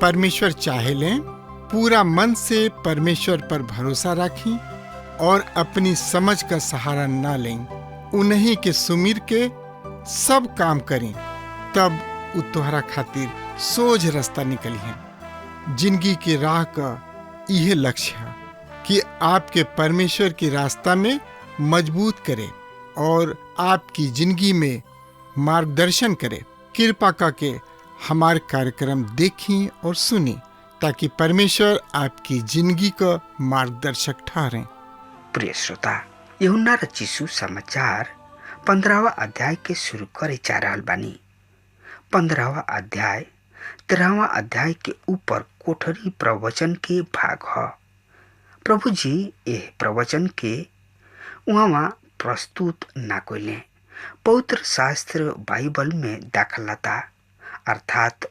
परमेश्वर चाहे लें पूरा मन से परमेश्वर पर भरोसा रखें और अपनी समझ का सहारा ना लें। उन्हीं के सुमिर के सब काम करें, तब उ तोहरा खातिर सोझ रास्ता निकली है। जिंदगी के राह का यह लक्ष्य है कि आपके परमेश्वर के रास्ता में मजबूत करे और आपकी जिंदगी में मार्गदर्शन करे। कृपा करके हमारे कार्यक्रम देखें और सुनें ताकि परमेश्वर आपकी जिंदगी का मार्गदर्शक ठहरें। प्रिय श्रोता, यूहन्ना रचित समाचार 15वां अध्याय के शुरू करे जा रहल बानी। 15वां अध्याय 13वां अध्याय के ऊपर कोठरी प्रवचन के भाग ह। प्रभु जी एह प्रवचन के उहाँ प्रस्तुत ना कइले। पवित्र शास्त्र बाइबल में दाखलता अर्थात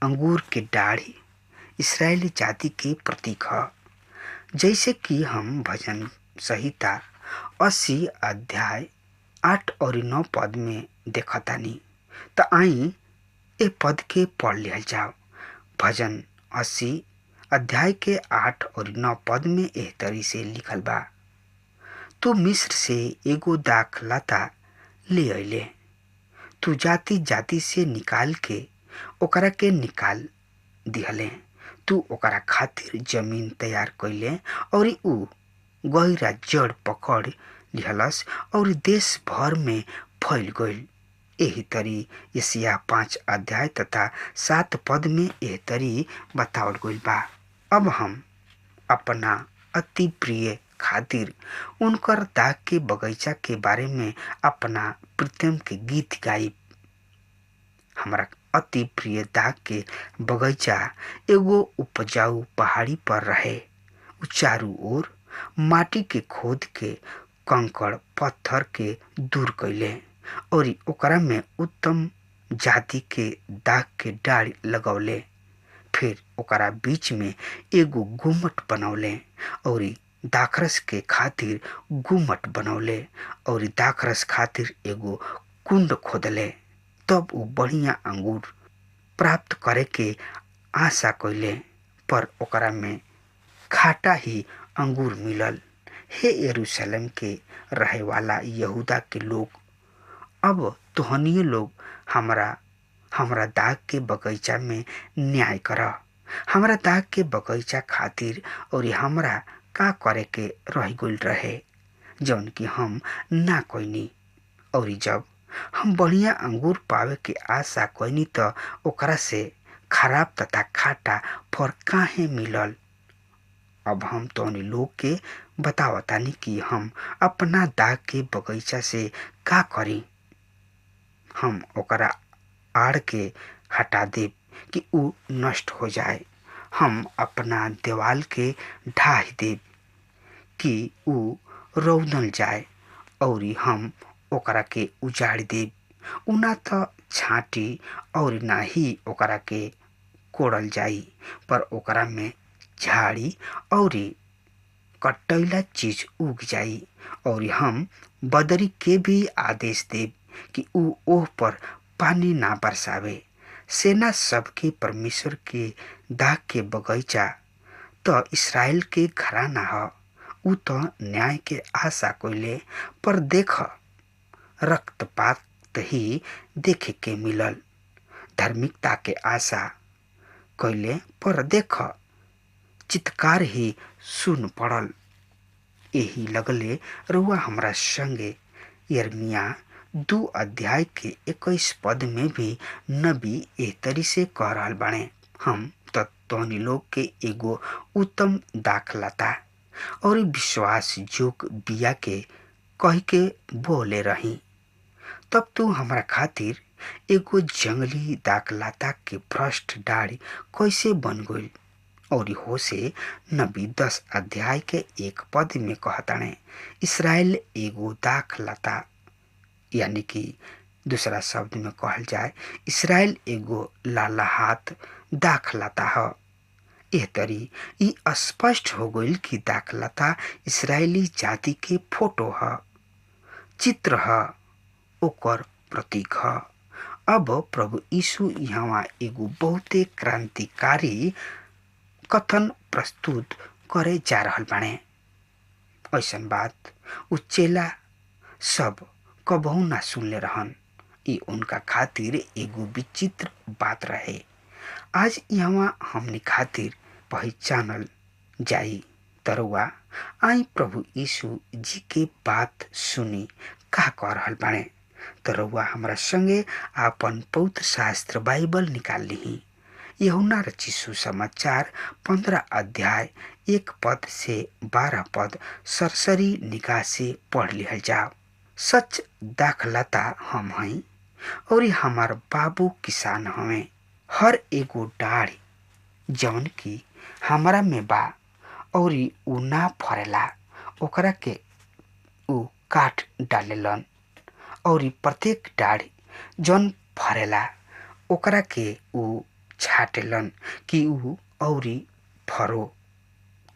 अंगूर के डाढ़ी इसराइली जाति के प्रतीक ह। जैसे कि हम भजन संहिता 80 अध्याय 8 और 9 पद में देखतानी। त आई ए पद के पढ़ लिहल जाओ। भजन 80 अध्याय के 8 और 9 पद में एह तरी से लिखल बा, तू मिस्र से एगो दाखलता ले अइले, तू जाति जाति से निकाल के ओकरा के निकाल दिहले, तू ओकरा खातिर जमीन तैयार कइले और ऊ गहिरा जड़ पकड़ लिहलस और देश भर में फैल गइल। एही तरी यशायाह 5 अध्याय तथा 7 पद में एह तरी बतावल गइल बा। अब हम अपना अति प्रिय खातिर उनकर दाग के बगीचा के बारे में अपना प्रीतम के गीत गाई। हमरा अति प्रिय दाग के बगीचा एगो उपजाऊ पहाड़ी पर रहे। उ चारू ओर माटी के खोद के कंकड़ पत्थर के दूर कैले और ओकरा में उत्तम जाति के दाग के डाढ़ लगौले। फिर ओकरा बीच में एगो गुम्मट बनौले और दाखरस के खातिर गुम्मट बनौले और दाखरस खातिर एगो कुंड खोदले। तब उ बढ़िया अंगूर प्राप्त करे के आशा कैले, पर ओकरा में खाटा ही अंगूर मिलल। हे यरूशलेम के रहे वाला यहूदा के लोग, अब तोहनिए लोग हमरा हमरा दाग के बगीचा में न्याय कर। हमरा दाग के बगीचा खातिर और हमरा का करे के रह गइल रहे, जौन कि हम ना कइनी। और जब हम बढ़िया अंगूर पावे के आशा कइनी त ओकरा से खराब तथा खाटा फर काहे मिलल। अब हम तोहनी लोग के बतावतानी कि हम अपना दाग के बगीचा से का करी। हम ओकरा आड़ के हटा देब कि ऊ नष्ट हो जाए। हम अपना देवाल के ढाह देब कि ऊ रौदल जाए और हम ओकरा के उजाड़ देब। ऊ ना त छाँटी और ना ही ओकरा के कोड़ल जाई, पर ओकरा में झाड़ी और कटैला चीज उग जाई। और हम बदरी के भी आदेश देब कि ऊ ओह पर पानी ना बरसावे। सेना सबके परमेश्वर के दाग के बगीचा त इसराइल के घराना ह। ऊ त न्याय के आशा कइले, पर देख रक्तपात ही देखे के मिलल। धार्मिकता के आशा कइले, पर देख चित्कार ही सुन पड़ल। एही लगले रुआ हमरा संगे यिर्मयाह 2 अध्याय के 21 पद में भी नबी एह तरी से कह रहल बाणे, हम त तोहनी लोग के एगो उत्तम दाखलता और विश्वास जोग बिया के कह के बोले रही। तब तू हमरा खातिर एगो जंगली दाखलता के भ्रष्ट डाढ़ी कैसे बन गइल। और होसे नबी 10 अध्याय के 1 पद में कहताणे, इसराइल एगो दाखलता यानी कि दूसरा शब्द में कहल जाए, इसराइल एगो लाला हाथ दाखलता ह। एह तरी ई स्पष्ट हो गईल कि दाखलता इसराइली जाति के फोटो ह, चित्र ह, ओकर प्रतीक ह। अब प्रभु यीशु यहाँ एगो बहुते क्रांतिकारी कथन प्रस्तुत करे जा रहल बाणे। ऐसन बात उ चेला सब कबहू ना सुनले रहन। ई उनका खातिर एगो विचित्र बात रहे। आज यहाँ हमनी खातिर पहचानल जाई तरुआ आई प्रभु यीशु जी के बात सुनी का कह रहल बाणे। तरुआ हमरा संगे आपन पवित्र शास्त्र बाइबल निकाल लीही। यूहन्ना रचित सुसमाचार 15 अध्याय 1 पद से 12 पद सरसरी निगाह से पढ़ लिहल जाओ। सच दाखलता हम हई और हमार बाबू किसान हमें। हर एगो डाढ़ जौन की हमरा में बा और उ ना फरेला, ओकरा के उ काट डालेलन, और प्रत्येक डाढ़ जौन फरेला ओकरा के उ छाटेलन कि उ औरी फरो।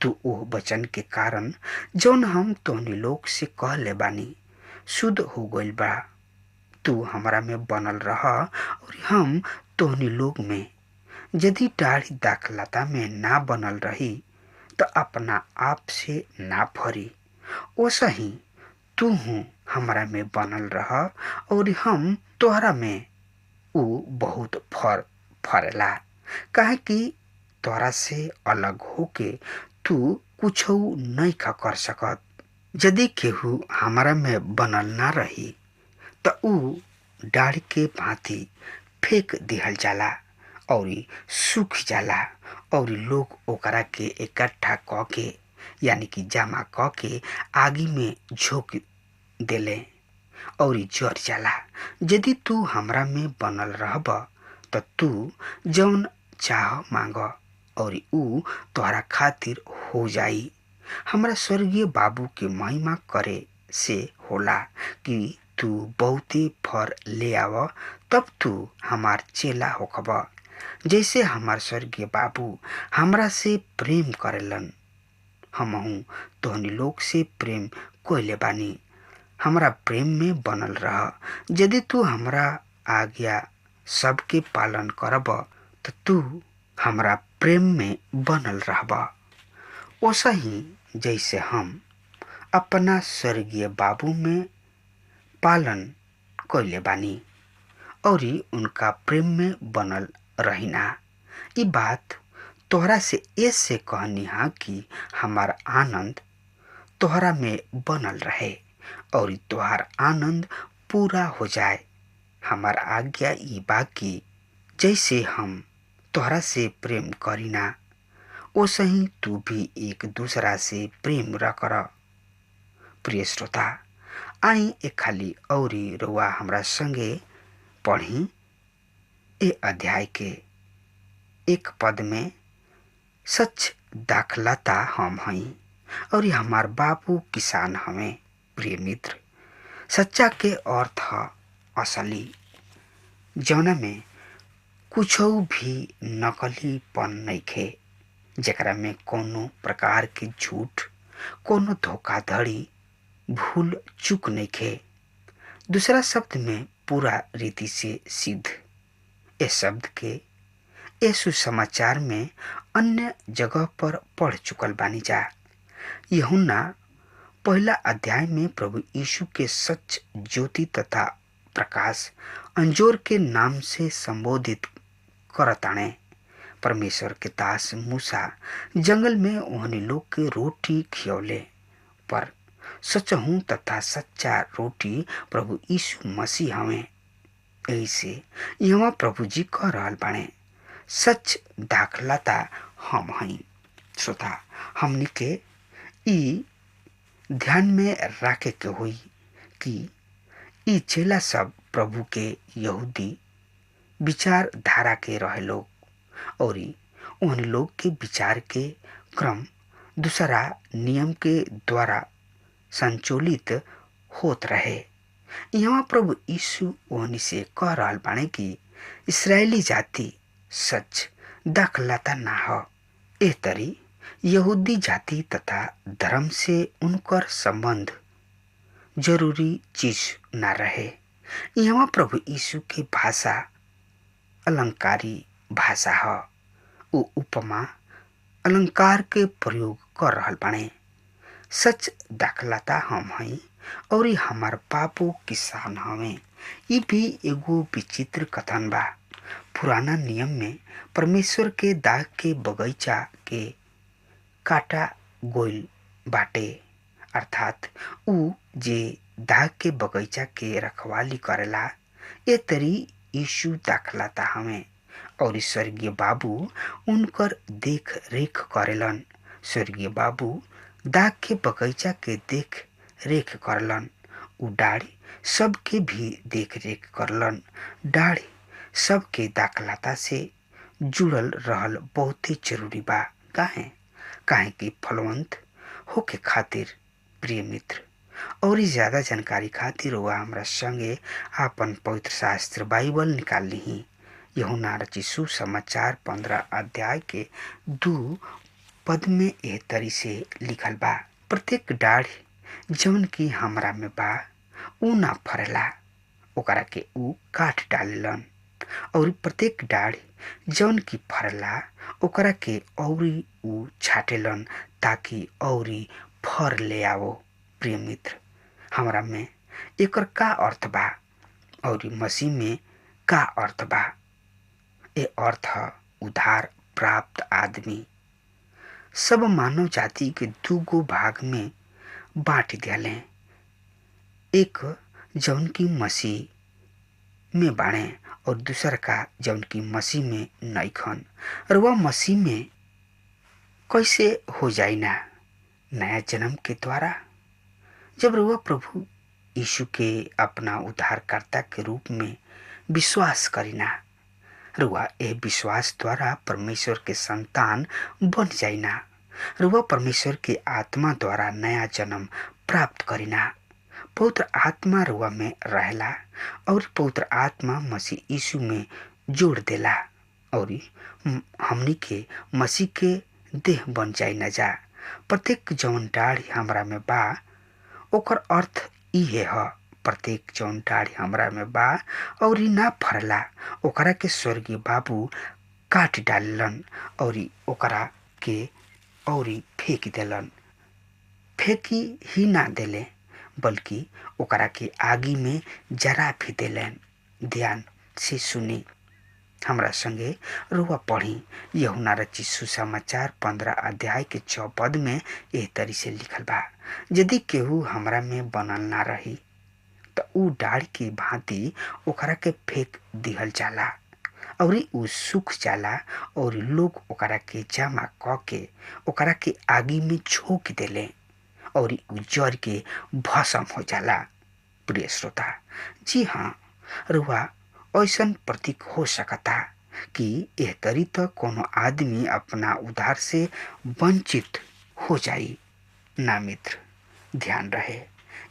तू ओह वचन के कारण जौन हम तोहनी लोग से कहले बानी शुद्ध हो गइल बा। तू हमरा में बनल रह और हम तोहनी लोग में। यदि डाढ़ी दाखलता में ना बनल रही तो अपना आप से ना फरी। ओसही तू हूँ हमरा में बनल रह और हम तोहरा में। उ बहुत फर फरेला, काहे कि तोहरा से अलग होके तू कुछ नहीं कर सकत। यदि केहू हमरा में बनल ना रही त उ डाढ़ के भांति फेंक दिहल जाला और सूख जाला, और लोग ओकरा के इकट्ठा क के यानी कि जमा क के आगी में झोंक देले और जर जाला। यदि तू हमरा में बनल रहब त तू जौन चाह मांग और उ तोहरा खातिर हो जाई। हमरा स्वर्गीय बाबू के महिमा करे से होला कि तू बहुते फर ले आव, तब तू हमार चेला होखब। जैसे हमार स्वर्गीय बाबू हमरा से प्रेम करेलन, हमहू तोहनी लोग से प्रेम कोइले बानी। हमरा प्रेम में बनल रह। यदि तू हमरा आज्ञा सबके पालन करब त तू हमरा प्रेम में बनल रहब, ओसही जैसे हम अपना स्वर्गीय बाबू में पालन कैले बानी और उनका प्रेम में बनल रहिना। ई बात तोहरा से ऐसे कहनी हा कि हमार आनंद तोहरा में बनल रहे और तोहार आनंद पूरा हो जाए। हमार आज्ञा ई बाकी जैसे हम तोहरा से प्रेम करीना ओसही ही तू भी एक दूसरा से प्रेम रकर। प्रिय श्रोता, आई एक खाली औरी रुआ हमरा संगे पढ़ी ए अध्याय के 1 पद में सच दाखलता हम हई और हमार बाबू किसान हमें। प्रिय मित्र, सच्चा के अर्थ असली, जौना में कुछ भी नकलीपन नइखे, जेकरा में कोनो प्रकार के झूठ, कोनो धोखाधड़ी, भूल चूक नइखे। दूसरा शब्द में पूरा रीति से सिद्ध। इस शब्द के ये सुसमाचार में अन्य जगह पर पढ़ चुकल बानी जा। यूहन्ना पहला अध्याय में प्रभु यीशु के सच ज्योति तथा प्रकाश अंजोर के नाम से संबोधित करताणे। परमेश्वर के दास मूसा जंगल में ओहनी लोग के रोटी खियौले, पर सचहूँ तथा सच्चा रोटी प्रभु यीशु मसीह हमें। ऐसे यहाँ प्रभु जी कह रहल बाणे, सच दाखलता हम हई। श्रोता, हमनी के ई ध्यान में राखे के होई कि ई चेला सब प्रभु के यहूदी विचारधारा के रहे लोग और उन लोग के विचार के क्रम दूसरा नियम के द्वारा संचालित होत रहे। यहाँ प्रभु यीशु ओहनी से कह रहल बाणे कि इसराइली जाति सच दाखलता ना हो। एह तरी यहूदी जाति तथा धर्म से उनकर संबंध जरूरी चीज ना रहे। यहाँ प्रभु यीशु के भाषा अलंकारी भाषा ह। उ उपमा अलंकार के प्रयोग कर रहल बाणे। सच दाखलता हम हई और हमार बापू किसान हवे। ये भी एगो विचित्र कथन बा। पुराना नियम में परमेश्वर के दाग के बगीचा के काटा गोइल बाटे, अर्थात उ जे दाग के बगीचा के रखवाली करेला। ए तरी यीशु दाखलता हमें और स्वर्गीय बाबू उनकर देख रेख करेलन। स्वर्गीय बाबू दाग के बगीचा के देख रेख करलन। उ डाढ़ी सबके भी देख रेख करलन। डाढ़ी सबके दाखलता से जुड़ल रहल बहुत ही जरूरी बा। काहे? काहे कि फलवंत होके खातिर। प्रिय मित्र, और ज़्यादा जानकारी खातिर वह हमरा संगे आपन पवित्र शास्त्र बाइबल निकाल ली। यूहन्ना रचित सुसमाचार 15 अध्याय के 2 पद में एह तरी से लिखल बा, प्रत्येक डाढ़ी जौन की हमरा में बा ऊ ना फरेला, ओकरा के ऊ काट डालेलन, और प्रत्येक डाढ़ी जौन की फरेला ओकरा के औरी ऊ छाटेलन ताकि औरी फर ले आवो। प्रिय मित्र, हमरा में एकर का अर्थ बा और मसीह में का अर्थ बा? ए अर्थ उधार प्राप्त आदमी। सब मानव जाति के दूगो भाग में बांट दियाले, एक जौन की मसीह में बाणे और दूसर का जौन की मसीह में नईखन। और वह मसीह में कैसे हो जाए ना? नया जन्म के द्वारा। जब रुआ प्रभु यीशु के अपना उद्धारकर्ता के रूप में विश्वास करीना, रुआ ए विश्वास द्वारा परमेश्वर के संतान बन जाइना। रुआ परमेश्वर के आत्मा द्वारा नया जन्म प्राप्त करीना। पवित्र आत्मा रुआ में रहेला और पवित्र आत्मा मसीह यीशु में जोड़ देला और हमनी के मसीह के देह बन जाए न जा। प्रत्येक जौन डाढ़ी हमरा में बा ओकर अर्थ इहे ह, प्रत्येक जौन डाढ़ी हमरा में बा और ना फरला ओकरा के स्वर्गीय बाबू काट डाललन और ओकरा के और फेंक देलन। फेंकी ही ना देले बल्कि ओकरा के आगी में जरा भी देलन। ध्यान से सुनी, हमरा संगे रुआ पढ़ी। यूहन्ना रचित सुसमाचार 15 अध्याय के 6 पद में एह तरी से लिखल बा, यदि केहू हमरा में बनल ना रही त ऊ डाढ़ की भांति ओकरा के फेंक दिहल जाला और ऊ सूख जाला और लोग ओकरा के जमा क के ओकरा के आगी में झोंक देले और ऊ जर के भस्म हो जाला। प्रिय श्रोता जी हाँ, रुआ ऐसन प्रतीक हो सकता कि एह तरी त कोनो आदमी अपना उधार से वंचित हो जाई ना। मित्र ध्यान रहे,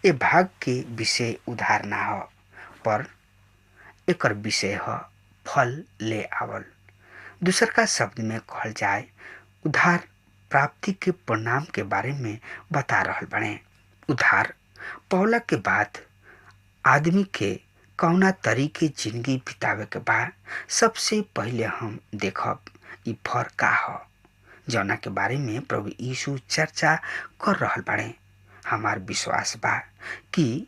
ए भाग के विषय उधार ना हो पर एकर विषय ह फल ले आवल। दूसर का शब्द में कहल जाए उधार प्राप्ति के परिणाम के बारे में बता रहल बने। उधार पौला के बाद आदमी के कौना तरीके जिंदगी बितावे के बाद सबसे पहले हम देखब ई फर का ह, जौना के बारे में प्रभु यीशु चर्चा कर रहल बाड़े। हमार विश्वास बा कि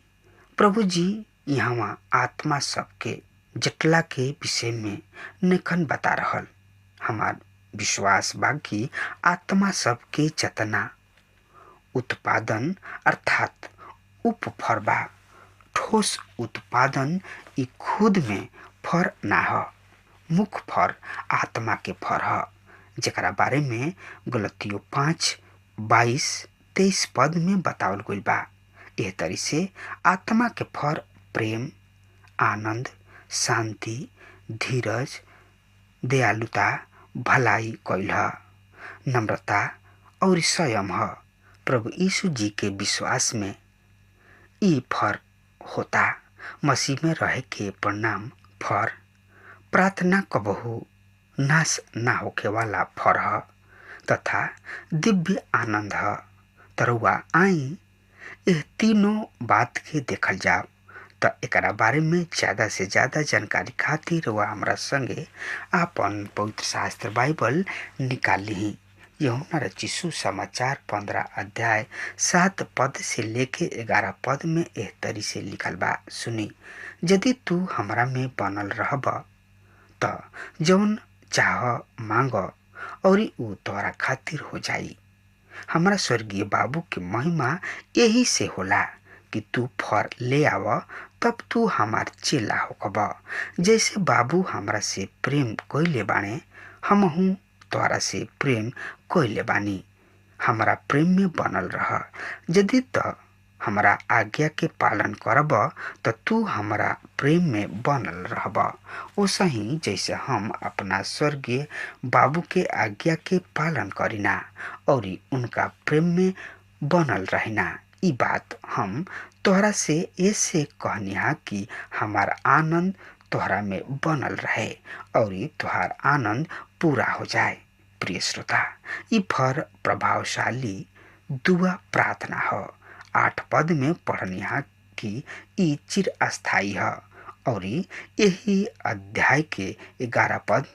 प्रभु जी यहाँ आत्मा सबके जटला के विषय में निखन बता रहल। हमार विश्वास बा कि आत्मा सबके चेतना उत्पादन अर्थात उपफर बा। ठोस उत्पादन ई खुद में फर ना ह, मुख्य फर आत्मा के फर ह, जेकरा बारे में गलतियों 5:22-23 पद में बतावल गइल बा। एह तरी से आत्मा के फर प्रेम, आनंद, शांति, धीरज, दयालुता, भलाई कैल ह, नम्रता और संयम ह। प्रभु यीशु जी के विश्वास में ई फर होता। मसीह में रहे के परिणाम फर प्रार्थना कबहू नाश ना होखे वाला फर ह तथा दिव्य आनंद ह। तरुआ आई एह तीनों बात के देखल जाओ। त एकरा बारे में ज़्यादा से ज़्यादा जानकारी खातिर वह हमरा संगे आपन पवित्र शास्त्र बाइबल निकाल ली। यूहन्ना रचित समाचार 15 अध्याय 7 पद से लेके 11 पद में एह तरी से लिखल बा। सुनी, यदि तू हमरा में बनल रहब त जौन चाह मांग और ऊ तोहरा खातिर हो जाई। हमरा स्वर्गीय बाबू के महिमा यही से होला कि तू फर ले आव, तब तू हमार चेला होकब। जैसे बाबू हमरा से प्रेम कइले बाणे, हमहू तोहरा से प्रेम कइले बानी। हमरा प्रेम में बनल रह। यदि त हमरा आज्ञा के पालन करब त तू हमरा प्रेम में बनल रहब, ओसही जैसे हम अपना स्वर्गीय बाबू के आज्ञा के पालन करीना और उनका प्रेम में बनल रहिना। ई बात हम तोहरा से ऐसे कहनिहा कि हमार आनंद तोहरा में बनल रहे और तोहार आनंद पूरा हो जाए। प्रिय श्रोता, ई फर प्रभावशाली दुआ प्रार्थना ह। 8 पद में पढ़निहा कि ई चिर अस्थायी ह और यही अध्याय के 11 पद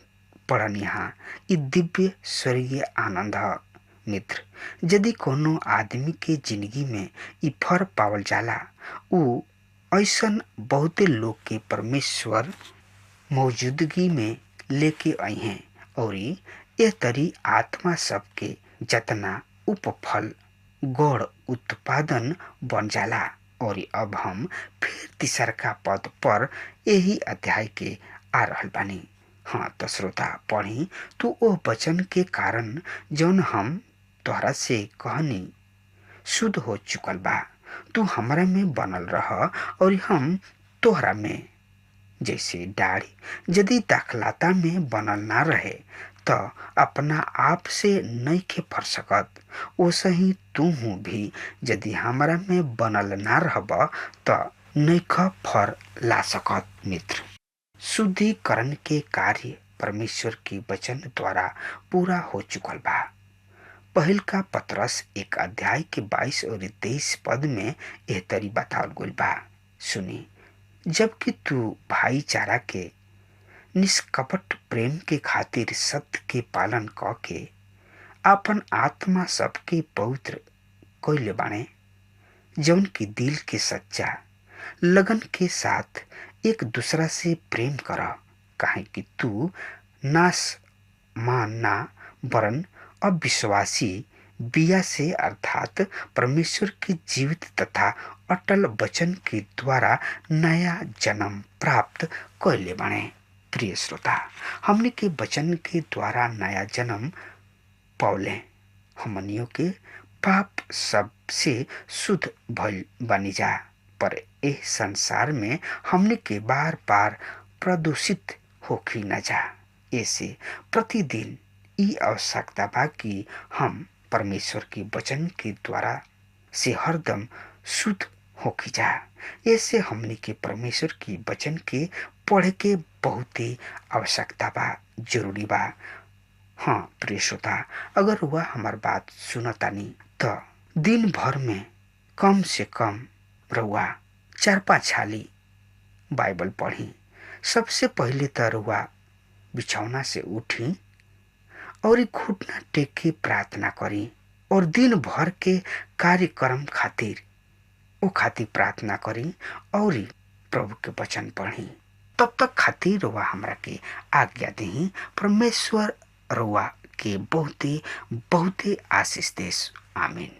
पढ़निहा ई दिव्य स्वर्गीय आनंद ह। मित्र, यदि कोनो आदमी के जिंदगी में ई फर पावल जाला, ऊ ऐसन बहुते लोग के परमेश्वर मौजूदगी में लेके आई हैं और यह तरी आत्मा सबके जतना उपफल गौड़ उत्पादन बन जाला। और अब हम फिर तीसरका पद पर यही अध्याय के आ रहल बानी। हाँ त श्रोता, पढ़ी, तू ओ वचन के कारण जौन हम तोहरा से कहनी शुद्ध हो चुकल बा। तू हमरा में बनल रह और हम तोहरा में। जैसे डाढ़ी यदि दाखलाता में बनल ना रहे त अपना आप से नइखे फर सकत, ओसही तूहू भी यदि हमरा में बनल ना रहब त नइख फर ला सकत। मित्र, शुद्धिकरण के कार्य परमेश्वर के वचन द्वारा पूरा हो चुकल बा। पहिल का पतरस 1 अध्याय के 22 और 23 पद में एह तरी बतावल गइल बा। सुनी, जबकि तू भाईचारा के निष्कपट प्रेम के खातिर सत्य के पालन क के आपन आत्मा सबके पवित्र कइले बाणे, जौन की दिल के सच्चा लगन के साथ एक दूसरा से प्रेम कर, काहे कि तू नाश मान ना वरन अविश्वासी बिया से अर्थात परमेश्वर के जीवित तथा अटल वचन के द्वारा नया जन्म प्राप्त कैले बाणे। प्रिय श्रोता, हमने के वचन के द्वारा नया जन्म पौले। हमनियों के पाप सबसे शुद्ध भइल बनी जा, पर एह संसार में हमने के बार बार प्रदूषित होखी न जा। ऐसे प्रतिदिन ई आवश्यकता बा कि हम परमेश्वर के वचन के द्वारा से हरदम शुद्ध होखी जा। ऐसे हमने के परमेश्वर के वचन के पढ़े के बहुत ही आवश्यकता बा, जरूरी बा। हाँ प्रिय श्रोता, अगर वह हमार बात सुनतानी तो दिन भर में कम से कम रउआ 4-5 छाली बाइबल पढ़ी। सबसे पहले तो रउआ बिछौना से उठी और घुटना टेक के प्रार्थना करी और दिन भर के कार्यक्रम खातिर ओ खातिर प्रार्थना करी और प्रभु के वचन पढ़ी। तब तक खातिर रउआ हमरा के आज्ञा देही। परमेश्वर रउआ के बहुते बहुते आशीष देस। आमीन।